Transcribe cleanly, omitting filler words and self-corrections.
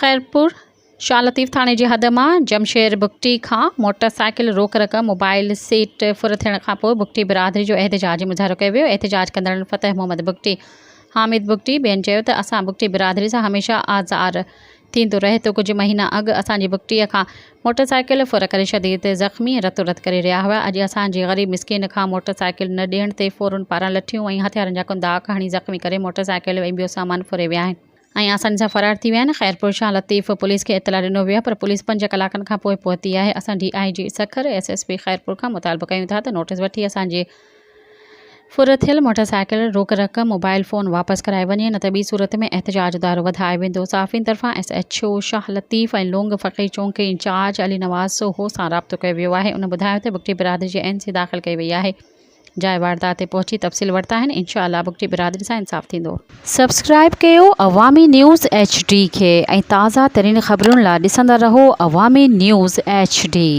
خيرپور، شاهه لطيف ٿاڻي جي حد مان جمشير بگٽي کان موٽر سائيڪل روڪ رقم، موبائل سيٽ ڦر ٿيڻ کانپوء بگٽي برادري جو احتجاجي مظاهرو ڪيو ويو، احتجاج ڪندڙن فتح محمد بگٽي، حامد بگٽي ٻين چيو ته اسان بگٽي برادري سان هميشه آزار ٿيندو رهي ٿو، ڪجهه مهينا اڳ اسان جي بگٽي کان موٽر سائيڪل ڦر ڪري شديد زخمي ۽ رتو رت ڪري رهيا هئا، اڄ اسان جي غريب مسڪين کان موٽر سائيڪل نه ڏيڻ تي ڦورن پاران لٺيون ۽ هٿيارن جا ڪنداڪ هڻي زخمي ڪري موٽر سائيڪل ۽ ٻيو سامان ڦري ويا آهن. ۽ آساني سان فرار ٿي ويا آهن، خيرپور شاهه لطيف پوليس کي اطلاع ڏنو ويو آهي پر پوليس پنج ڪلاڪن کان پوء پهتي آهي، اسان D I G Sukkur, S S P Khairpur کان مطالبو ڪيون ٿا ته نوٽيس وٺي اسان جي ڦر ٿيل موٽر سائيڪل، روڪ رقم، موبائل فون واپس ڪرائي وڃي نه ته ٻي صورت ۾ احتجاج جو دائرو وڌايو ويندو، صحافين طرفان S H O Shah Latif ۽ لونگ فقير چونڪي انچارج علي نواز سوهو سان رابطو ڪيو ويو آهي، ان ٻڌايو ته بگٽي برادري جي اين سي داخل ڪئي وئي آهي. جاء واردات تي پهچي تفصيل ورتا آهن انشاء الله بگٽي برادري سان انصاف ٿيندو. سبسڪرائيب ڪيو عوامي نيوز ايڇ ڊي کي ۽ تازه ترين خبرن لا ڏسندا رهو عوامي نيوز ايڇ ڊي.